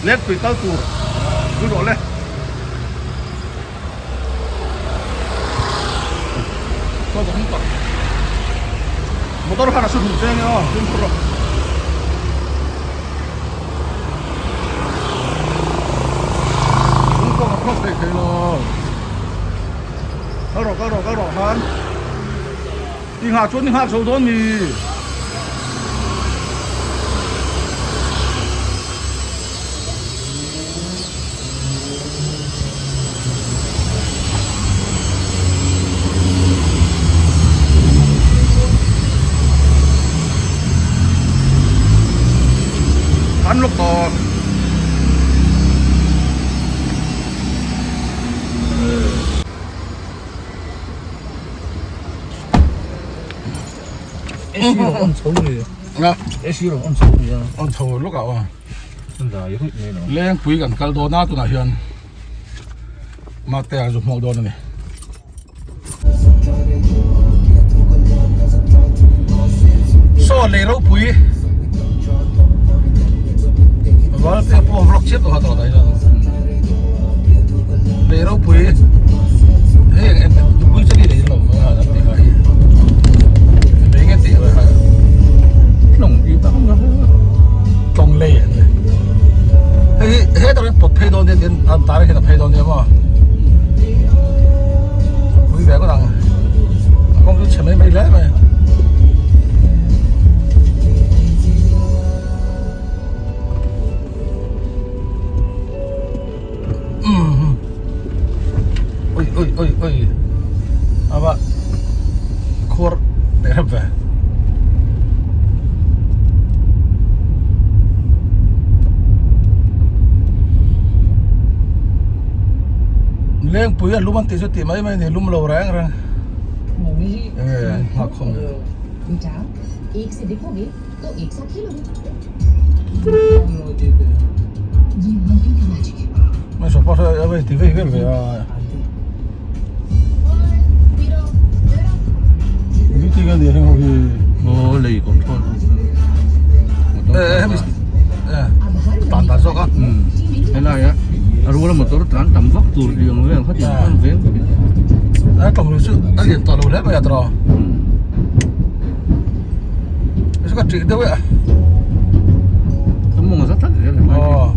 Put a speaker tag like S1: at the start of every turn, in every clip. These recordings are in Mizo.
S1: Lengpui kal tur zui rawh le. Saw ka hmang tak. Motor khan a su hnung che ania aw, fimkhur rawh. Hnung pawh ka cross thei thei lo. Kal rawh kal rawh kal rawh khan. I nghah chuan i nghak zo dawn mi. An lawk tawh.
S2: AC rong on chho ni.
S1: Nga.
S2: AC rong on chho ni a.
S1: On chho lawk ah aw.
S2: Lengpui
S1: kan kal dawn a tunah hian mate a zu hmuak dawn a ni. Saw lei ropui valte pawh vlog chiap tawh a tawh dai chuan lei ropui hei tupui chali lei lo an ti kha hi lei nge tih kha
S2: tlawng ti tak ang
S1: tlawng lei an ni hei he tak pawt phei dawn nia tin an tar hian a phei dawn nia maw pui ve ngawt ang a kawng chu chhe mai mai hle mai Ui ui ui ui Ava Khuar teh hrep ve Lengpui a lum an tih chu tih mai mai a ni lum lo reng reng Enge an nghak khawm Mai sawpa hre a vei ti vei vel ve a. Duty kan ni heng ho hi.
S2: Aw lei control.
S1: Eh eh hemi eh tan dan zawk a.
S2: Helai a a rual a motor tlan tam vak tur tih ang vel kha tih ang veng.
S1: A tlawm lo chu a lian tawh lo hle mai a tawh. Chu ka ṭih deuh e.
S2: Ka mawng a za tlat zel he mai.
S1: Aw.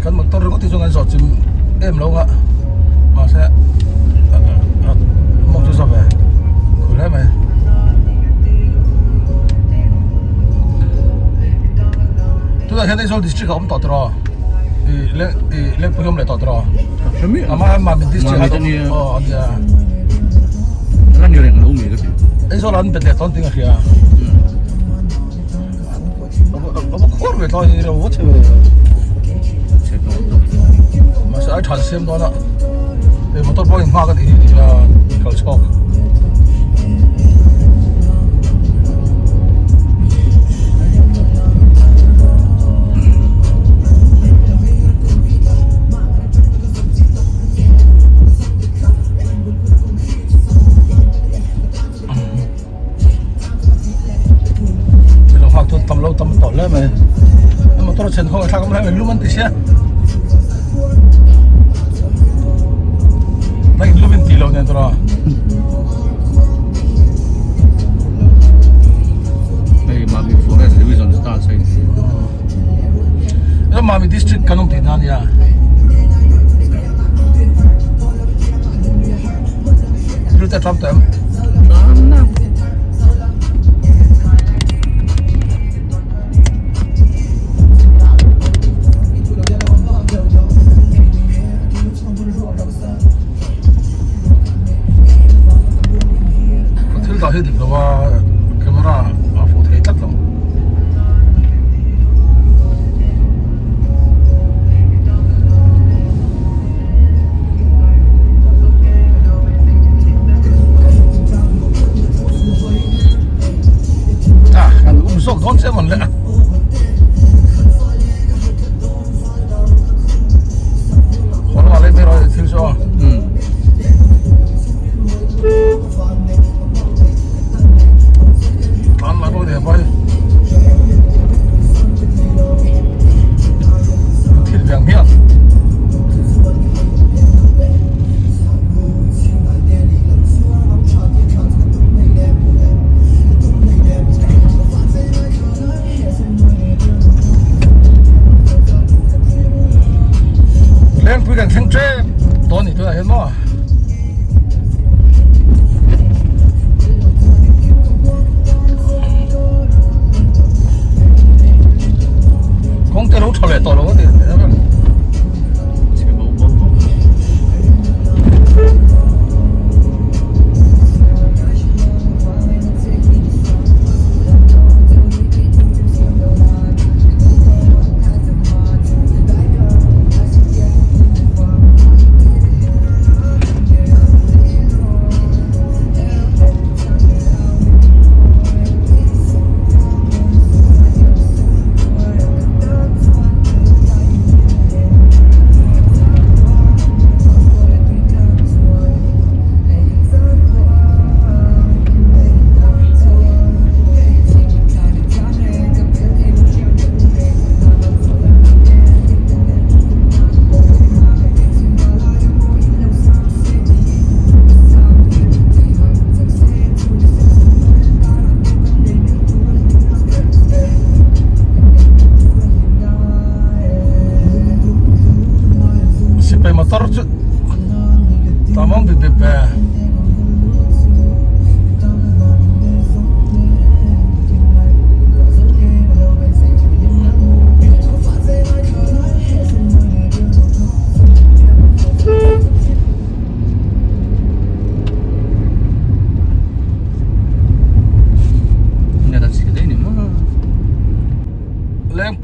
S1: Kan motor ringawt hi chu kan zawh chim em lo a. Mahse mawng chu za ve. Khui hle mai. Tunah hian Aizawl district a awm tawh tiraw? I leng i lengpui awm leh tawh tiraw? Ama Mamit district a aw ania.
S2: La ni reng lo mi ka ti.
S1: Aizawl an bet leh tawn ting a hria. Ava khuar ve thlai hi ro che ve. Mahse ai than siam dawn a. Hei motor pawh in nghak a nih hi kal chhawk. Lo hak chu tam lo tam tawh hle mai motor chen khaw thlak mai lum an ti sia nang in lum in ti lo nen tura
S2: hei Mami Forest Division start sai
S1: Mami district kan awm tih na ania Thil te ṭam tawh em?
S2: Ṭam na.
S1: Thil dah hi dik lo a camera a fuh thei tlat lo. Ah, kan um zawk dawn che mawn le. Hawlh ah leh mai rawh thil chu. Tlan lah rawh.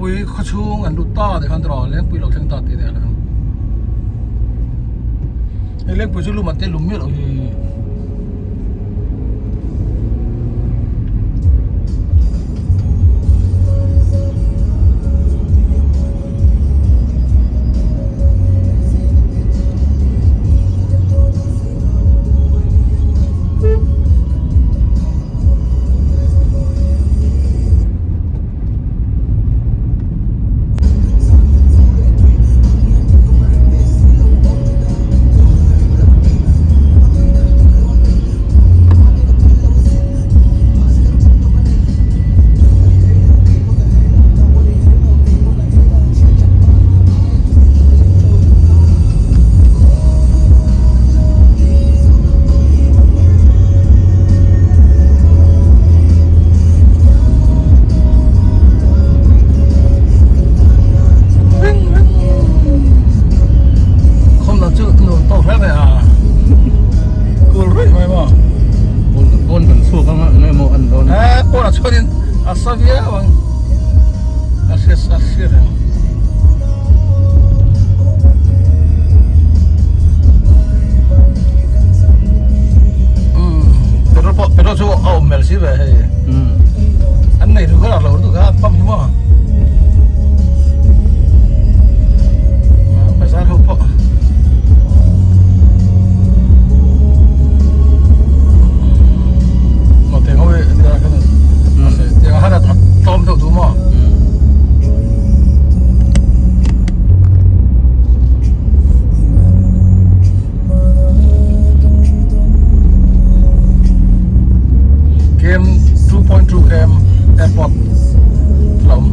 S1: Lengpui khawchhung an lut ta tih khan tawh Lengpui lo thleng ta tih te a Hei Lengpui chu lum an te lum miah loh hi. A sa viau ang a hria a hria reng. Petrol pawh petrol chu a awm hmel si ve hei. An nei duh kha lo duh kha pump hi maw. Bazar ho pawh. Tlawm deuh duh maw? Km 2.2 km airport lam.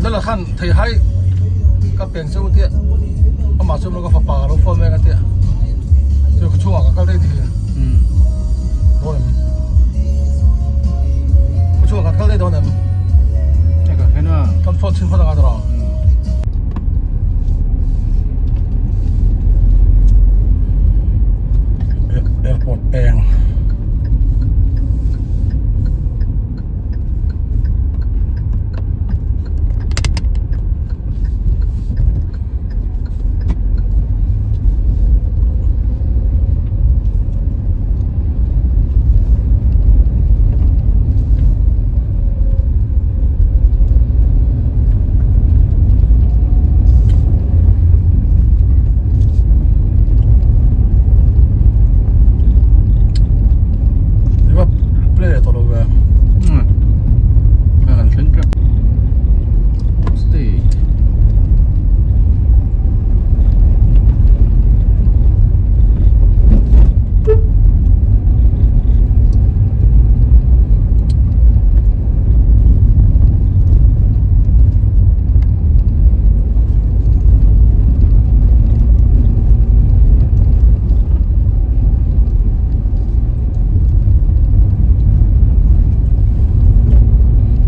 S1: Lala khan thei hai ka peng cheu tia amah chu ka fapa ka lo phone mek a tia chu ka chhungah ka kal daih thei dawn em ka chhungah ka kal daih dawn em kan phone chhin phawt anga tawh Airport peng Play tawh lo ve.
S2: Kan thleng tlat. Stay.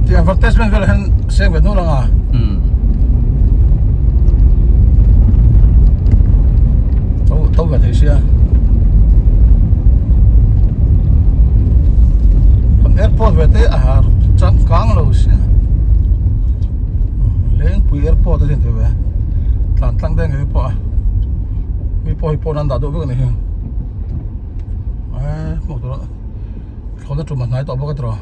S1: Ti advertisement vel hian seng ve nual anga. To to ve thei sia. Kan airport ve te a har changkang lo sia. Lengpui airport a din thei ve. Tlan tlang deng hi pawh a. Mi pawh hi pawn an dah deuh vek a ni hi. Eee hmuh tur a thlawhna tum a hnai tawh bawk a tiraw.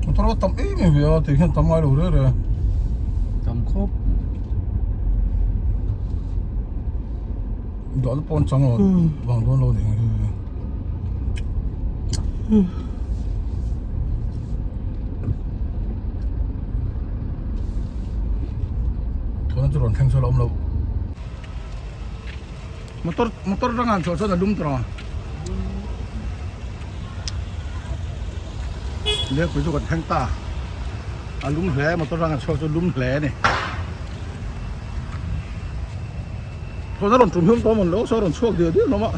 S1: Motor a tam em em ve a tih hian tam ngai lo reng reng.
S2: Tam khawp.
S1: Dawhna pawn chang lo vang dawn lo nih hi. Tuna chu rawn thleng sawn a awm lo. Motor motor atanga han chhuah chuan a lum tawh ang. Lengpui chu kan thleng ta. A lum hle motor atanga han chhuak chu lum hle a ni. Thawn a rawn tum hiam tawh a mawn lo saw a rawn chhuak dial dial hlawm a.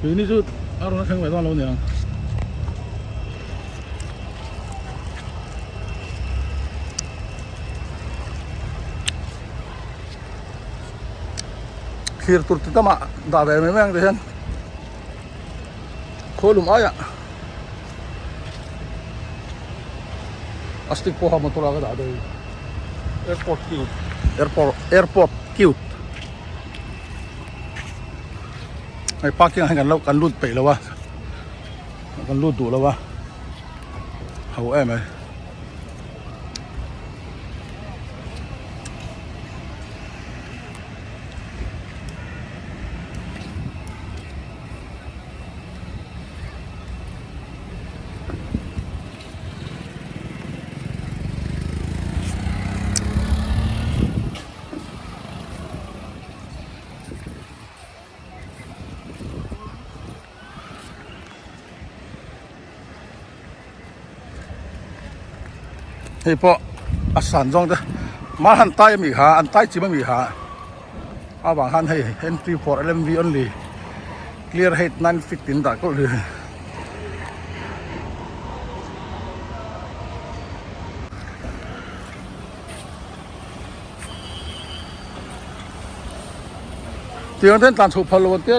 S1: Keini chu a rawn thleng ve dawn lo niang. Thlir tur ti tamah dah ve mai mai ang ti hian khawi lum aiah a stick pawh kha motor ah ka dah daih airport cute airport airport cute hei parking ah hian kan lo kan lut peih lo a kan lut duh lo a ho em mai. Hei pawh a san zawng te mahni han tai ami kha an tai chim ami kha avang khan hei entry for L_M_V only clear height 9 feet in dah kawlh hi. Tiang ten tlan chhoh phal lo an tia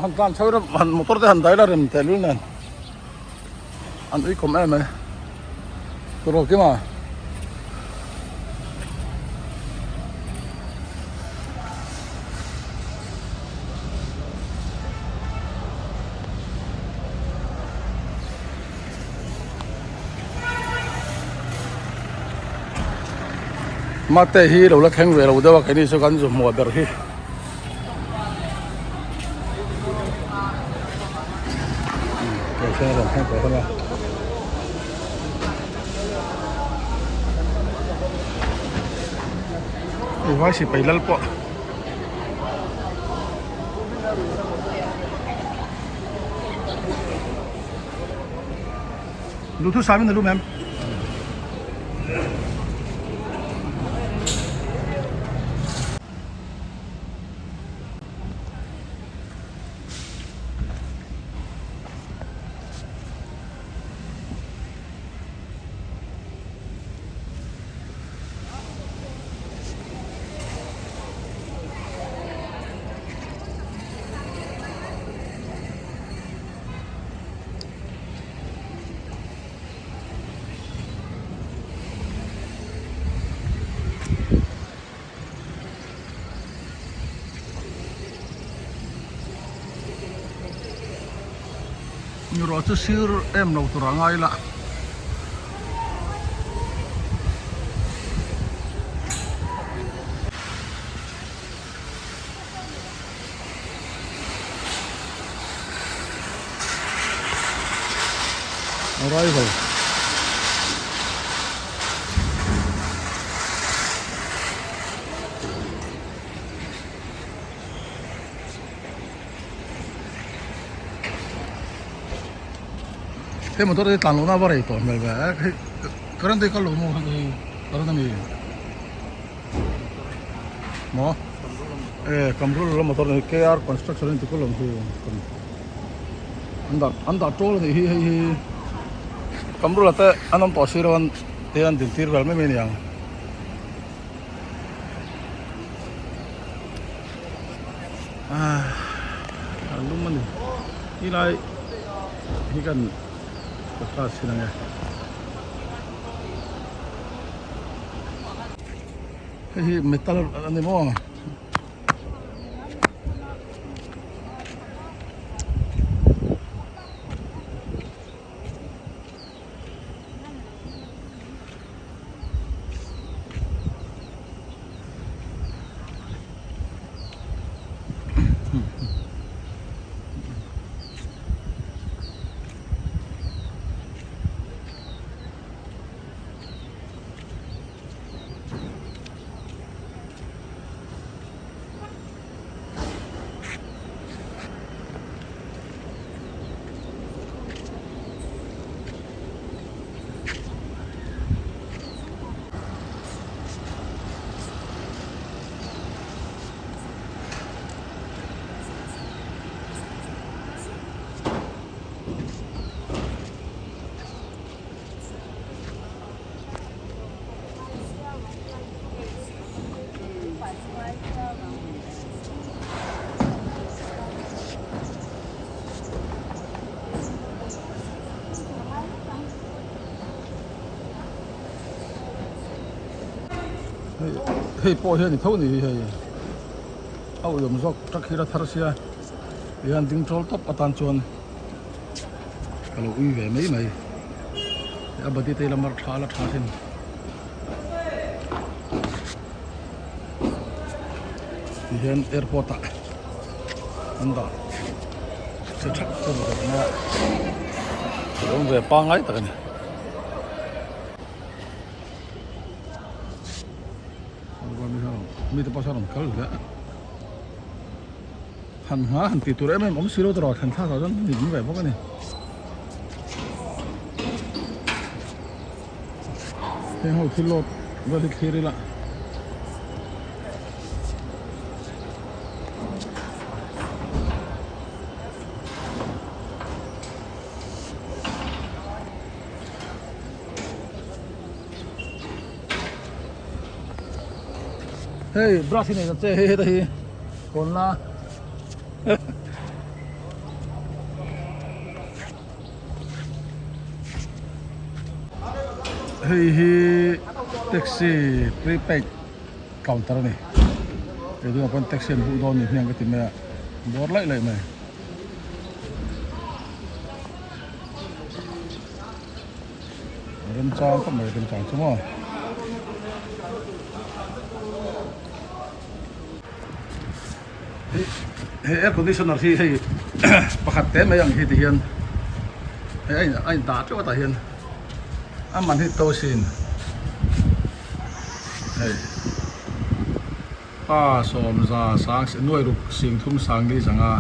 S1: han tlan chho ila han motor te han dai ila rem teh lul nen an ui kawm em mai turaw kima. Mate hi lo la thleng ve lo deuh a keini chu kan zu hmuah ber hi. Vai sipai lal pawh. Duhthusam in a lum em? Ruah chu sir em lo tur a ngai la. Arrival. Hei motor te tlan lohna a va rei tawh hmel ve hei current te kal lo maw hei current ami maw e kamrul la motor ni KR construction in ti kulawm hi an dah an dah tawl anih hi hei hi kamrula te an awm tawh si lo an te an din tir vel mai mai a ni ang. A lum a ni tilai hi kan class thin ang e hei hi metal a ni maw. Hei hei pawh hi a ni tho ni hi hei a uiawm zawk truck hi la thar sia tihian ding tawl tawp atan chuan ka lo ui ve mai mai a body te hi la mar tha la tha sin. Tihian airport ah an dah che thap chu ni bawk mai a awm ve pangngai tak a ni. Mite pawh sawn an kal hle a han hma han tih tur em em awm si lo tawh thlan thlak ah chuan ni ding ve bawk a ni heng ho thil lawt vel hi thlir ila. Hei brush hi nei ta che hei heta hi kawn la hei hi taxi prepaid counter a ni kei tunah pawh taxi an book dawn ni hmiang ka ti mai a bawr laih laih mai. Remchang khawp mai remchang chu maw. Hei air conditioner hi hei pakhat te mai ang hi ti hian hei a in a in dah teuh a tah hian a man hi to sin hei pa sawmza sang nuai ruk sing thum sang li zanga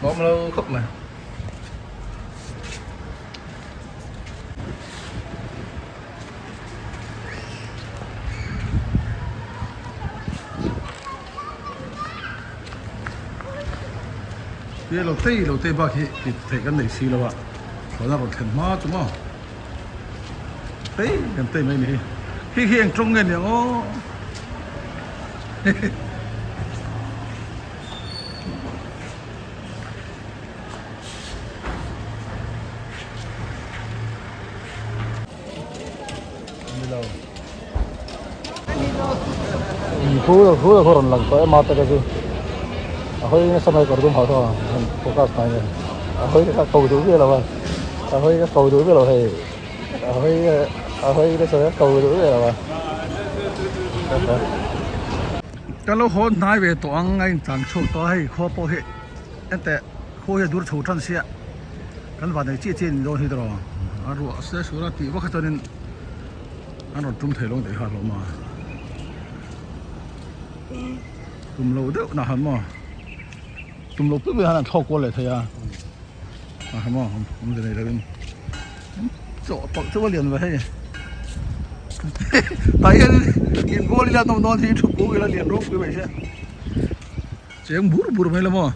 S1: tlawm lo khawp mai. He lo tei lo tei bak hi tih theih kan nei si lo a thlawhna rawn thlen hma chu maw tei kan tei mai ni hi khi khi eng tawng nge ni ang aw. Khu khu khu rawn lang tawh em a te chu a hawi nasa mai kawr dum ho saw han focus hnai nen a hawi kha ko duh viau lo a a hawi kha ko duh viau lo hei a hawi a hawi nasa mai ko duh viau lo a. Ka lo haw hnai ve tawh ang a intang chhuak tawh a hei khua pawh hi enteh khua hi a dur chho tan sia kan van nei chiah chiah a ni dawn hi tawh a ruah se sur a tih vak chuanin an rawn tum thei lo ang tih kha a hlawm a tum lo deuh nah han maw tum lo pui pui han an thlawk kual leh thei a a ha maw awmze nei lovin. Chaw tawlh chu a lian ve hei tah hian in ball ila nawm dawn hi thu puk ila lian ropui mai sia cheng bur bur mai la maw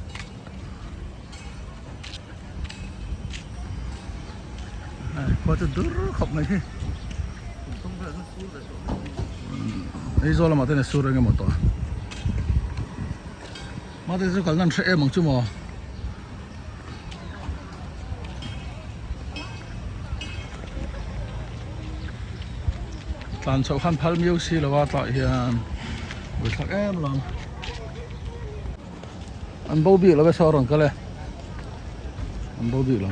S1: khua chu dur khawp mai hi Aizawl lamah te hian a sur eng emaw tawh a mate chu kalna an hre em ang chu maw. Tlan chhoh khan phal miau si lo a tah hian buai thlak em lo an bo bik lo e saw a rawn kal e an bo bik lo.